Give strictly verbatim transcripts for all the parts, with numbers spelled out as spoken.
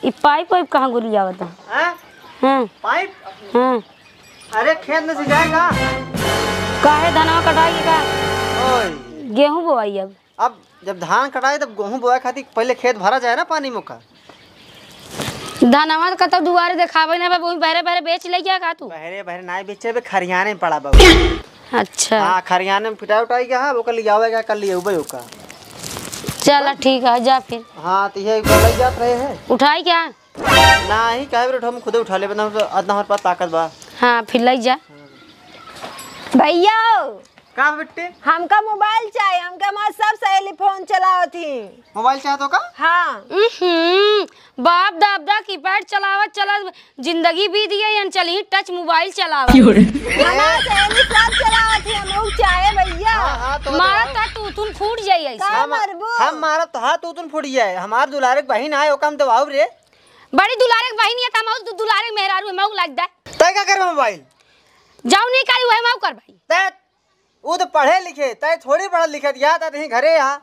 ई पाइप वाइप कहाँ गोली आवत है? हैं? हाँ। पाइप? हाँ। अरे, खेत में से जाएगा। काहे, धनवा कटाई का? ओए। गेहूं बोआई अब। अब जब धान कटाई, तब गेहूं बोआए खातिर पहिले खेत भरा जाए ना पानी में का। धनवा तो कतौ दुआरे देखावे ना बा, वही बहरे बहरे बेच ले गया का तू? बहरे बहरे ना बेचे बे, खरियाने में पड़ा बा। अच्छा। हाँ, खरियाने में पिटाई उटाई गया है, ओकर लियावे गया, कल लियावे ओका। चला ठीक है, जा फिर। हाँ, तो ये लग जात रहे हैं। उठाई क्या? नाही, काहे बेर उठाऊ, हम खुदे उठा लेबे, अतना तो, अतना हमारे पास ताकत बा। हाँ, फिर लई जा। भैया, का बिट्टी? हमका मोबाइल चाही, हमका हमार सब सहेली फोन चलावत ही। मोबाइल चाहे तो का? हाँ। उहुं, बाप दादा कीपैड चलावत चलावत जिंदगी बीत गई, अन चलही टच मोबाइल चलावत। क्यों रे? हमार सहेली सब चलावत ही, हम ऊ चाहे भैया। हाँ, हाँ, तो मारत तो तूतुन फूट जाई ऐसे। का हम, मरबू? हम मारत तो हाँ तूतुन फूट जाए। हमार दुलारे के बहिन आए, ओका हम दबाऊ रे। बड़ी दुलारे के बहिन है, त हम दु-, दुलारे के मेहरारू है, मऊ लाग दे। तय का करबे मोबाइल? जाऊ नहीं करी, वह मऊ कर भाई। तय, ऊ तो पढ़े लिखे, तय थोड़ी पढ़ल लिखे, या त तहीं घरे आ।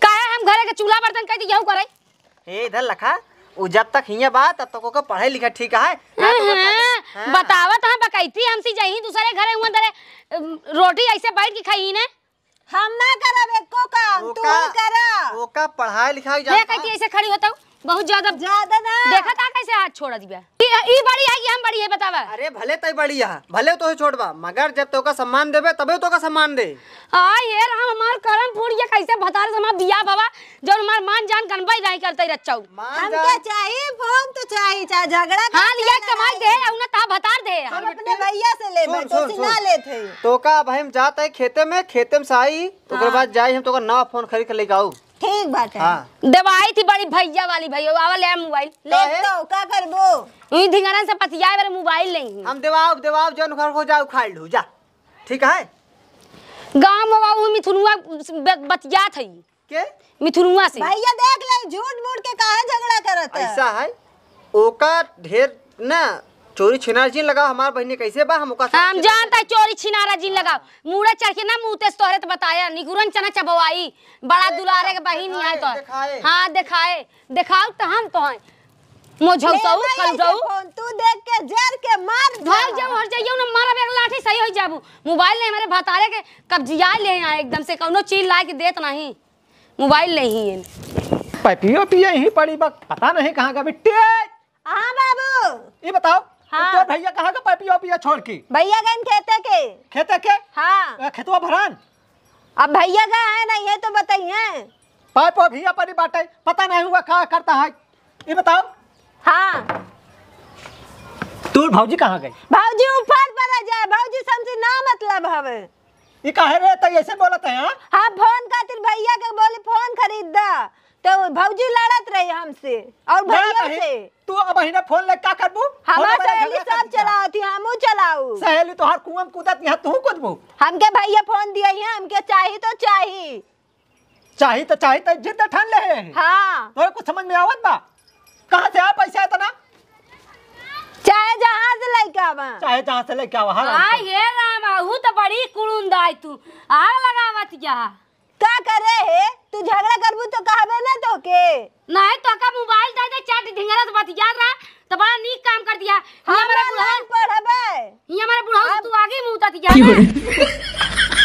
काहे हम घरे के चूल्हा बर्तन कह दी, यहू करे? ए, इधर लखा, ऊ जब तक हियाँ बा, तब तक ओके पढ़े लिखे ठीक है। ना तो ओकर हाँ, शादी, हाँ। बतावत हाँ बकैती हमसे जही दूसरे घरे हुआ दरे, अम, रोटी ऐसे बैठ के खाई ने। हम ना करब एको काम, तू ओका, ही करा। ओका पढ़ाई लिखाई हे जानता। कहती ऐसे खड़ी होता हूँ, बहुत ज्यादा। ज्यादा ना। देखा था कैसे हाथ छोड़ दिया। ई, ई बड़ी है कि हम बड़ी है, बतावा। अरे भले तय बड़ी है, भले तो छोट बा, मगर जब तोका सम्मान देबे तबे तोका सम्मान दे। आ ये राम, हमार करम फूट गया, कैसे भतार से हमार बियाह बाबा, जौन हमार मान जान गनबई नहीं करते रच्चाऊ। मान हमके जान। चाही फोन तो चाही, चाहे झगड़ा हाँ, कर, लिया चाहे कमाई लड़ाई दे, कर। अउना ता भतार दे। हम अपने भैया से लेबे, सुन, तो सुन, से ना सुन। लेत है। तोका अब हम जात है खेते में, खेते में से आई, ओकरे हाँ। बाद जाई हम तोका नवा फोन खरीद के लेके आऊ। ठीक बात है। हाँ। देवाई थी बड़ी भैया वाली, भैया आवा ले मोबाइल। ले काहे? तो का करबो? ई ढिंगरन से पतियाए वाले मोबाइल नहीं है। हम देवाब, देवाब जौन घर को जा उखाड़ लू, जा। ठीक है? गाँव में बाबू मिथुनुआ ब-, बतियात है। के? मिथुनुआ से। भैया देख ले, झूठ मूठ के काहे झगड़ा करत है? ऐसा है, ओका ढेर ना चोरी छिनार जिन लगाओ, हमार बहिनी कैसे बा, हम ओका साथ हम खेलत जानता है, चोरी छिनारा जिन लगाओ। मूड़ा चढ़ के ना मुँह तेज तोहरे तो बताया, निगुरन चना चबवाई, बड़ा अरे, दुलारे के बहिनी है तो। दिखाए। हाँ, दिखाए, दिखाओ तो हम तो हैं। मोझौसऊ, ले भाई, ऐसे कलजऊ। फोन तू देख के जर के मार दे। भाग जाओ, हट जाइयो ना, मारा बेग लाठी सही हो जाबू। मोबाइल नहीं, हमारे भतारे के कब्जिया ले यहाँ एकदम से, कौनो चीज ला के देत नहीं। मोबाइल नहीं है। पैपियो पिए यहीं पड़ी बा, पता नहीं कहाँ का बिट्टे। हाँ बाबू। ये बताओ, हाँ। तो भैया कहाँ का पैपियो पिए छोड़ के? भैया गए खेते के। खेते के? हाँ। ए, खेतवा भरान? अब भैया का है नहीं है तो बताइए। पाइप अभी अपनी बाटे, पता नहीं हुआ का करता है। ये बताओ। हाँ। तू भौजी कहाँ गई? भौजी ऊपर पर आ जाए, भौजी से हमसे ना मतलब हवे। ई काहे रे, तई ऐसे बोलत है, हाँ? हाँ, फोन खातिर भैया के बोली, "फोन खरीद दा।" तो भौजी लड़त रही हमसे और ना भैया कही, से। तू अब हिने फोन ले का करबू? हमार फोन हमारे सहेली घर सब खातिर जा। चलावत ही, हमहू चलाऊ। सहेली तोहार कुआं में कूदत, यहाँ तू कूदबू? हमके भैया फोन दिया ही, हमके चाही तो चाही। चाही त चाही त जिद ठान ले है। हाँ। तोरे कुछ समझ में आवत बा? कहाँ से आ पैसा इतना? चाहे जहाँ से लेके आवा। चाहे जहाँ से लेके आवा, हाँ, आ, राम। ये राम, आहू त बड़ी कुड़ुंदाई तू। आग लगावत जा। का करे हे? तू झगड़ा करबू तो कहबे ना तोके। नहीं तो का मोबाइल दे दे, चाट ढिंगरा से बतियात रहा। तो बड़ा नीक काम कर दिया। हियाँ हमारे बुढ़ऊ, पढ़बे। हियाँ हमारे बुढ़ऊ से तू आगे मुँह उतार दिया ना।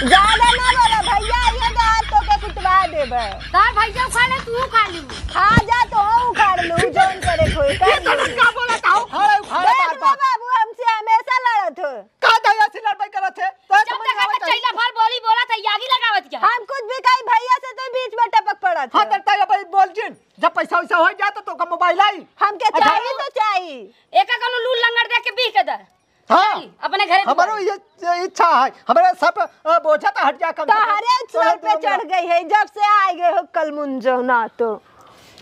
ज्यादा ना बोला भैया, ये तो आज तोके कुटवा देबे। तार भैया उखाड़ ले, तू उखाड़ ली। हाँ, जा तो उखाड़ लू, जौन करे कोई कर लू। का बोला था? हाँ, उखाड़ देख लो बाबू, हमसे हमेशा लड़त हो। का दया से लड़ाई करत है? तो जब देखा तो चैला भर बोली बोला था, आगी लगावत क्या? हम कुछ भी कही भैया से तो बीच में टपक पड़त है। हाँ, तो तैया भाई बोल जिन। जब पैसा वैसा हो जाए तो तोका मोबाइल आई। हमके अच्छा। चाही तो चाही। एका कोनो लूल लंगड़ देख के बीह के दे। हाँ। चली, अपने घरे हमारो दुआरे। ये, ये इच्छा है। हमारे सर पे, अ, बोझा तो हट गया कम से कम। तोहरे सर पे चढ़ गई है, जब से आ गए हो कल मुंजो ना तो।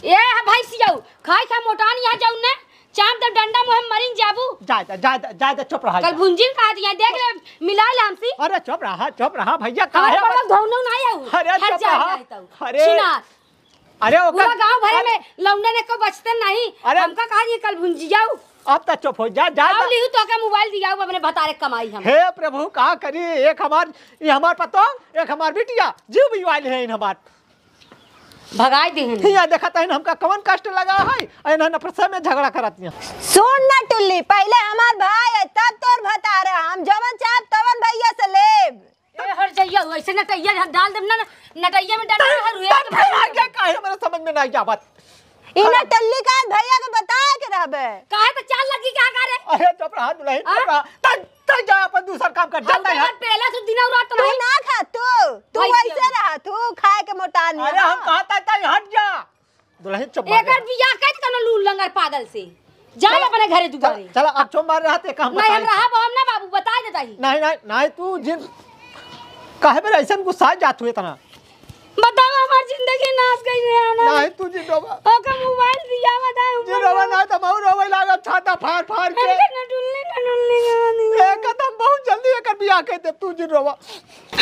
ए, हाँ भाई सियाऊ, खाई खा मोटान यहाँ जाऊ ने, चाप दे डंडा मुँह में मरिन जाबू। जा, जा, जा, जा, जा, चुप रहा, कल जा। भुंजिन कहा दिया, देख ले, मिला ले हमसी। अरे चुप रहा, चुप रहा भैया, हाँ, काहे बड़ा बस-, धौनो नहीं आऊ। अरे हट चुप जा, रहा। नहीं तो। अरे। छिनार। अरे, ओकर पूरा गांव भरे अरे में लौंडे ने को बचते नहीं। अरे। हमका कहा ये कल भुंजियाऊ। अब तो चुप हो जा, जा, आओ जा। लिहू तो के मोबाइल दियाऊ अपने भतारे कमाई हम। हे प्रभु, का करी? एक हमार, ये हमार पतो, एक हमार बिटिया, जीव भी वाले हैं इन हमार। भगाई देहन। हियाँ देखत हइन हमका कवन कष्ट लगा है, अ इन्हन आपस में झगड़ा करत हियाँ। सुन न टुल्ली, पहिले हमार भाई है, तब तोर भतार है। हम जवन चाहब तवन भैया से लेब। ए, हट जइया, वैसे नटैया हम डाल देब ना, नटैया में डंडा तब, हर हुए तब के फिर भाग आगे काहे हमरा समझ में नहीं आवत। ई नटुल्ली का भैया के बताए के रहबे। काहे तो चाल लगी का करे? अरे चुप रहा दुलहिन, हाँ? चुप रहा। तब, तब जा अपन दूसर काम कर, हम जाता तो है। यार पहले से दिन और रात तू नहीं। ना खा तू, तू वैसे वैसे रहा, तू खाए के मोटा नहीं। अरे हम हाँ। कहा था, तब हट जा। दुलहिन चुप मार एकर रहा। बियाह कर कनो लूल लंगर पागल से। जाए चला, अपने घरे चला, दुआरे। चला, अब चुप मार रहा, ते काम नहीं, हम बताई। रहा, हम ना बाबू, बता देता ही। नहीं, नहीं, नहीं, तू जिन, काहे पर ऐसन गुस्सा जात हुए इतना? बताओ, हमार जिंदगी नाश कइले है ना। नहीं, तू जिन रोवा। ओकर मोबाइल दिया, बताओ, जिन रोवा, नहीं तो मऊ रोवे लागत छाता फाड़ फाड़ के। हमके नटुल्ली, नटुल्ली कहा दिया। एक कदम बहुत जल्दी एकर बियाह कर दे, तू जिन रोवा।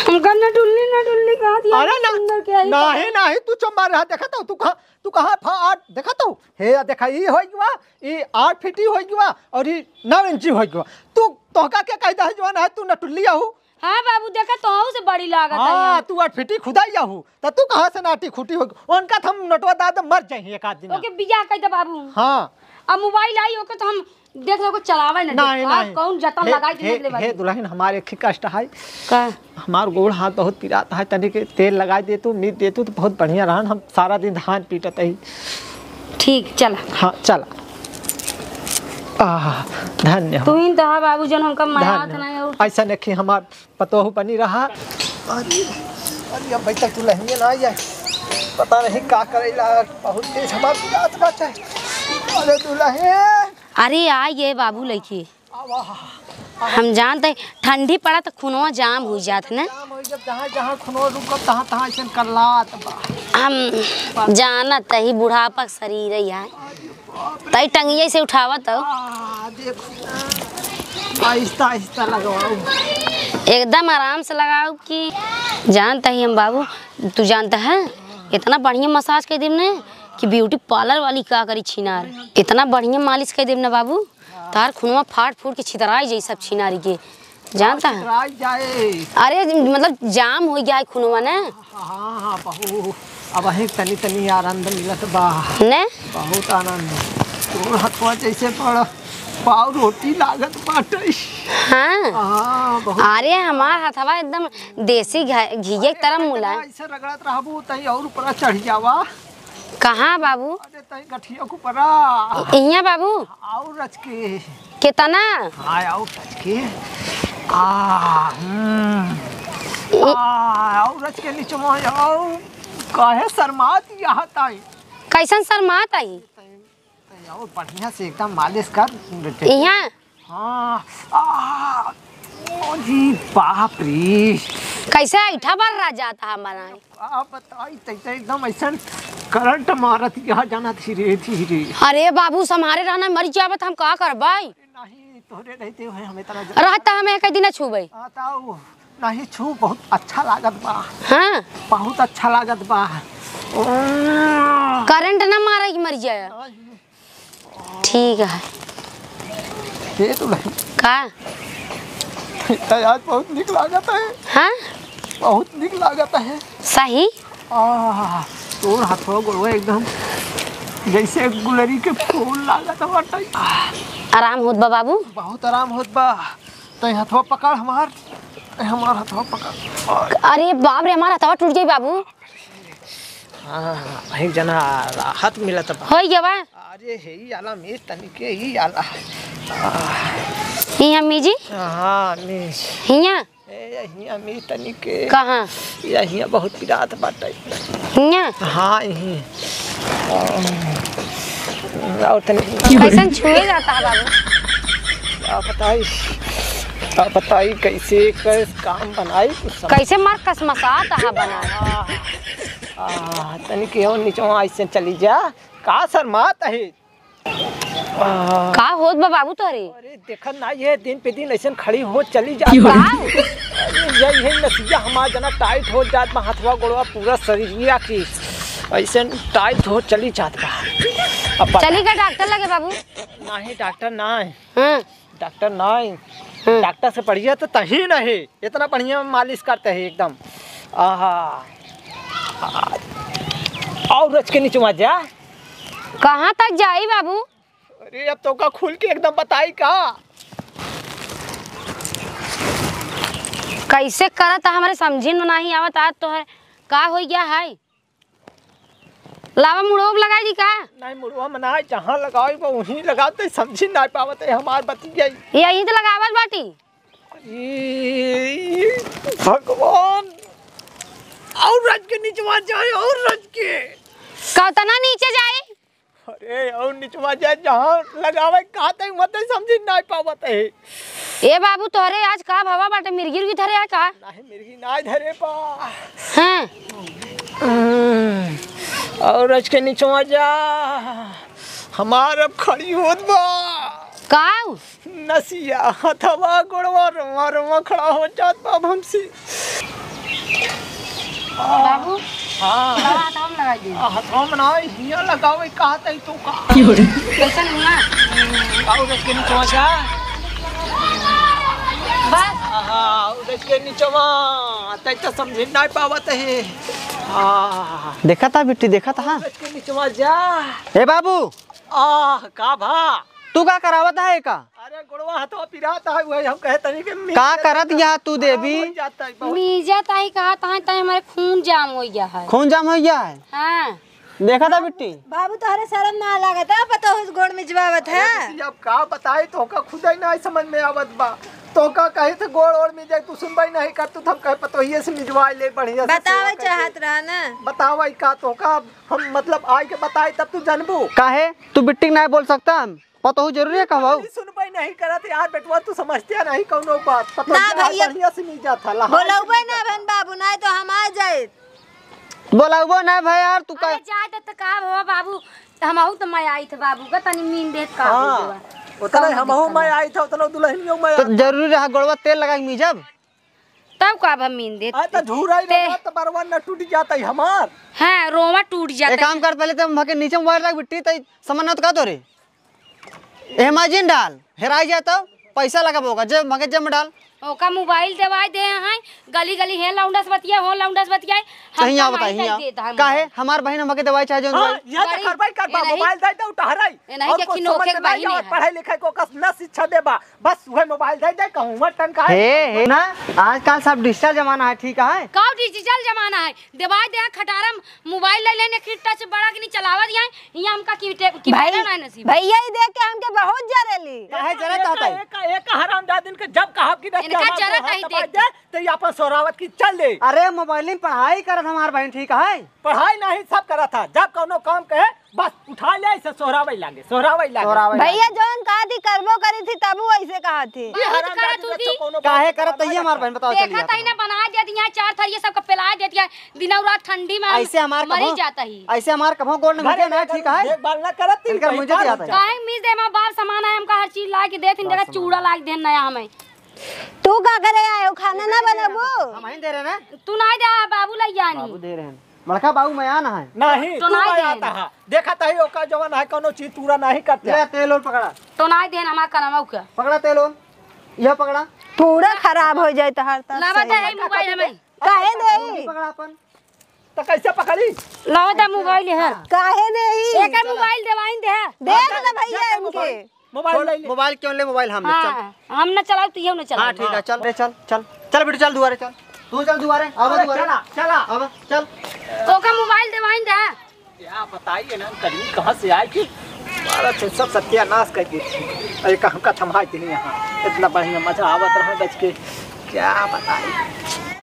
हमका नटुल्ली, नटुल्ली कहा दिया, अरे ना, सुंदर के आई नहीं, कहा। नहीं, तू चुप मार रहा, देखा तो तू कहाँ तू कहाँ फा आठ देखा तू? हे, या देखा, ई होइ गवा, ई आठ फीटी होइ गवा और ई नौ इंची होइ गवा। तू, तोहका के कह दे जवान है, तू नटुल्ली आहू? हाँ बाबू, देखा तोहू से बड़ी लागत है हाँ, हम। तू आठ फीटी खुदाई आहू, त तू कहाँ से नाटी खूटी होइ गवा? उनका त हम नटवा दाद मर जाए एक आध दिन। ओके बियाह कह दे बाबू। हाँ। अब मोबाइल आई ओके तो हम देख लो, कोई चलावे ना नहीं, देख, नहीं। कौन जतन हे, लगाई के हे, निकले हे बानी। दुलहिन, हमार एक ही कष्ट है। का? हमार गोड़ हाथ बहुत पिरात है, तनी के तेल लगाई दे तू, मीत दे तू, तो बहुत बढ़िया रहन, हम सारा दिन धान पीटत ही। ठीक, चला। हाँ, चला। आह, धन्य हो। तू ही तो हा बाबू, जन हमका मया धन्य हाथ हो। नहीं और ऐसा नहीं हमार पतोह बनी रहा। अरे, अरे, अब बैठक दुलहिन ना आई है। पता नहीं का करेला, बहुत तेज हमार पिरात बाटे। अरे दुलहिन। अरे, आ गए बाबू लइके। हम जानत ही, ठंडी पड़ा त खुनवा जाम होइ जात है ना। जाम होइ, जब जहाँ, जहाँ खुनवा रुकत, तहाँ, तहाँ अइसन करलात बा। हम जानत ही, बुढ़ापा के शरीर है यार। तई टंगिया से उठावत हो। आ, देखो ना। आहिस्ता, आहिस्ता लगाओ। एकदम आराम से लगाओ कि जानत ही हम बाबू, तू जानत है, इतना बढ़िया मसाज कर देब ना कि ब्यूटी पार्लर वाली का करी छिनार। इतना बढ़िया मालिश कर देब ना बाबू, तार खुनवा फाट फूट के छितराई जाई सब छिनारी के, जानत है? छितराई जाए। अरे, मतलब जाम होइ गया है खुनवा ने। हाँ, हाँ, बहू, अब वहीं तनी तनी आनंद मिलत बा। ने? बहुत आनंद। तोर हथवा जैसे पड़ पाव रोटी लागत बाटे। हाँ। हाँ, बहुत। अरे, हमार हथवा एकदम देसी घ-, घिये की तरह मुलायम। ऐसे रगड़त रहबू, तई और ऊपर चढ़ जावा। कहाँ बाबू? अरे तई गठिया के ऊपरा। इ-, इहाँ बाबू? और रच के। कितना? हाँ, और रच के। आ, हम्म। इ- आ, और रच के नीचे में, और काहे शर्मात यहाँ ताई? कैसन शर्मात आई? तई, तई और बढ़िया से एकदम मालिश कर। इहाँ? हाँ, आ, ओ जी, बाप रे। कैसे ऐठा बर रह जाता हमारा? का बताई, तै, तै एकदम ऐसन करंट मारत यहाँ जाना धीरे, धीरे। अरे बाबू, सम्हारे रहना, मर जाबत हम का करबै? नहीं, तोहरे रहते हुए हम इतना जा- रहता हम एक दिन छूबै। आ, ताऊ, नहीं छू, बहुत अच्छा लागत बा। हाँ? बहुत अच्छा लागत बा। ओ। करंट ना मारे कि मर जाए। नहीं। ठीक है। हे दुलहिन। का? आज बहुत नीक लागत है। हाँ? बहुत नीक लागत है। सही? आह, तोर हथवा गोड़वा एकदम जैसे गुलरी के फूल लागत बाटे। आराम होत बा बाबू? बहुत आराम होत बा। तै हथवा पकड़ हमार, तै हमार हथवा पकड़। अरे बाप रे, हमार हथवा टूट जाई बाबू। हाँ, एक जना राहत मिलत बा। होई गवा? अरे, हे, ई आला मीज तनिके, ई आला। आह। हियाँ मीजी? हाँ, मीज। हियाँ? ए, हियाँ मीज तनिके। कहाँ? या हियाँ बहुत पिरात बाटे। हियाँ? हाँ, यहीं। और तनी कैसन छुए जाता है बाबू? का बताई, का बताई कैसे, कैसे काम बनाई, कुछ समझ कैसे मार कसमसात है बनाए? आ, तनी केहू नीचवा ऐसे चली जा, का शर्मात है? आ, का होत बा बाबू तोहरे? अरे देखत ना, ये दिन पे दिन ऐसे खड़ी हो चली जा। का? अरे ये, ये नसिया हमार जना टाइट हो जात बा, हथवा गोड़वा पूरा शरीरिया की ऐसे टाइट हो चली जात बा। अब पता चली का डॉक्टर लगे बाबू? नहीं डॉक्टर ना है। हाँ। डॉक्टर नहीं। हम्म। डॉक्टर से बढ़िया तो तही नहीं, इतना बढ़िया मालिश करते हैं एकदम। आहा। आ, और रच के निचवा जा। कहाँ तक जाई बाबू? अरे, अब तोका खुल के एकदम बताई का? कैसे करत, हमरे समझी में नाहीं आवत। आज तोहर का होइ गया है? लावा, मुड़वा में लगाई दी का? नहीं, मुड़वा में ना, जहाँ लगाई बा वहीं लगाते, समझी ना पावत है हमार बतिया। यहीं तो लगावत बाटी। अरे भगवान, और रच के निचवा जाए, और रच के। कतना नीचे जाई? अरे, और निचवा जाए, जहाँ लगावे कहा तक मत समझी ना पावत है। ए बाबू, तोहरे आज का भवा बाटे, मिर्गी उर्गी धरे है का? नहीं, मिर्गी ना धरे बा। हाँ। हम्म, और रच के निचवा जा, हमार अब खड़ी होत बा। का? नसिया, हथवा, गोड़वा, रोवा, रोवा खड़ा हो जात बा अब हमसे। बाबू, हाँ। दवा हाथवा में लगाई दे। आ, हथवा में ना, हियाँ लगावे, कहा तई तो का? क्यों रे? कैसन हुआ? का उधर के निचवा जा? बस। हाँ, उधर के निचवा, तई तो समझे ना पावत है। हाँ। देखा था बिट्टी, देखा था, हाँ। उधर के निचवा जा। ए बाबू। आह, का भा? तू का करावत है का? अरे गोड़वा हथवा पिरात है, वही हम कहे तनी के मी-, का करत या तू देवी? हो जाता है बहुत। मीजत आई कहा तहाँ तहाँ हमारे खून जाम हो गया है। खून जाम हो गया है? हाँ। देखा था बिट्टी? बाबू तोहरे शर्म ना लागत है, पतोह गोड़ मिजवावत है। अरे बिटिया, अब का बताई, तोहका खुदे ना समझ में आवत बा। तोहका कहे थे गोड़ ओड़ मिजाई, तू सुनबई नहीं कर, तू हम कहे पतोहिए से मिजवाई ले बढ़िया से बतावे सेवा करके। चाहत रहा ना। बतावे का तोहका हम मतलब आइ के बताई तब तू जानबू। काहे? तू बिट्टी के नाय बोल सकता हम? पतोहू जरूरी है कहबऊ? नहीं सुनबे नहीं करत यार बेटवा, तू समझते नहीं कौनो बात। पतोहू ना आज भैया, बढ़िया से मिल जात है, लहाई से बोलौबे मिल ना जात है। बहन बाबू, नहीं तो हम आ जाए। बोलौबो ना भाई यार, तू का अरे जाए तो, तो का हो बाबू, हमहू तो मैं आई थे बाबू का तनी मीन देत का हो हाँ, गवा। उतना कौन हमहू दिक्कत मैं बा? आई था, उतना दुल्हनियों मैं तो आई। जरूरी रहा गोड़वा तेल लगा के मीजब? तब का अब हम मीन देत? अरे तो झूरा ही ते लगा तो बरवा न टूट जाता ही हमार। हाँ, रोवा टूट जाता एक है। काम कर, पहले तो हम भके नीचे मोबाइल रख बिट्टी, तो समझ ना तो का तोरे? ए माजिन डाल, हेराई जाए तो पैसा लगाबो का, जे मगे जे में डाल। ओका मोबाइल देवाई दे हैं, गली गली हैं लौंडस बतिया, हो लौंडस बतिया, हम सही यहाँ कमाई बताई, नहीं यहाँ। देत है काहे? मोबाइल। हमार बहिन हमके देवाई चाहे जो हाँ, देवाई। ये तो बड़ी, करवाई कर ये बा, नहीं, मोबाइल दे दे, उठहराई। ये नहीं और के कुछ खिनोखे समझ के में ना बहिनी आवे, है। पढ़ाई लिखाई को कस न शिक्षा देबा, बस उहे मोबाइल दे दे, कहूँ मत टंका हे, है। हे, ना, आजकल सब डिजिटल जमाना है, ठीक है? का डिजिटल जमाना है? देवाई दे खटारम मोबाइल ले लेने की टच बड़ा के नहीं चलावा दिया, यहाँ हमका की टे-, की भाई, फायदा ना नसीब। भैया ही देख के हमके बहुत जरेली। काहे जरा एक, चाहता है? एक, एक हरामजादिन के जब कहा कि इनका हमार जरा हाथ कहीं दबाई देख दे, तो ये अपन सोरावत की चल दे। अरे मोबाइल में पढ़ाई करत हमार बहन, ठीक है? पढ़ाई नहीं सब करत था, जब कौनो काम कहे बस उठा ले, ऐसे सोहरावै लागे, सोहरावै लागे। सोहरावै लागे। भैया जौन कहा थी करबो करी थी, तब वो ऐसे कहा थी। ये बहुत हरामजादी करत होती। बच्चों कौनो काहे बात करत करवाना है हमार करता। बहन, बताओ, चलिए देखा तही ना, बना दे दिया चार थरिये सबका पिला दे दिया, दिनौ रात ठंडी में हम ऐसे हमार मरी कभो, जाता ही। ऐसे हमार कभो गोड़ न घरे मिजे ना, में ठीक है? देखभाल ना करत थी, इनकर कहीं मुझे पर क्या आता है? जाता। काहे मिस दे, हमार बाप समान है, हमका हर चीज ला के देत, इनका चूड़ा ला के देन नया हमें। तू का करे आयो, खाना ना बनाबू? हम ही दे रहे ना। तू ना दे, बाबू लइ जानी। बाबू दे रहे हैं। बड़का बाबू मयान है। नहीं, तो तू नहीं मयान देन। है। देखा तही ओका जवन है, कौनो चीज पूरा नहीं करते। ले तेल ओल पकड़ा। तो नहीं देन हमार कनवा के। पकड़ा तेल ओल। यह पकड़ा। पूरा खराब हो जाए तोहार तब ना सही। बता है मोबाइल हमें। काहे देई? पकड़ा अपन। तो कैसे पकड़ी? लाओ दा मोबाइल है। काहे देई? एकर मोबाइल देवाइन दे। दे दे भैया इनके। मोबाइल ले ले। मोबाइल क्यों ले? मोबाइल हम ले, चल। हाँ, हम ना चलाओ, तू ये ना चलाओ। हाँ, ठीक है, चल रे, चल, चल। चल बेटी, चल दुआरे, चल। तू चल दुआरे, आवा हाँ, दुआरे। चला, चला। आवा, चल। ओका मोबाइल देवाइन दे। क्या बताइए ना, कहीं कहाँ से आए कि हमारा तो सब सत्यानाश कर दी। अरे, कहाँ का थमा दिए यहाँ। इतना बढ़िया मजा आवत रहा बच के। क्या बताइए।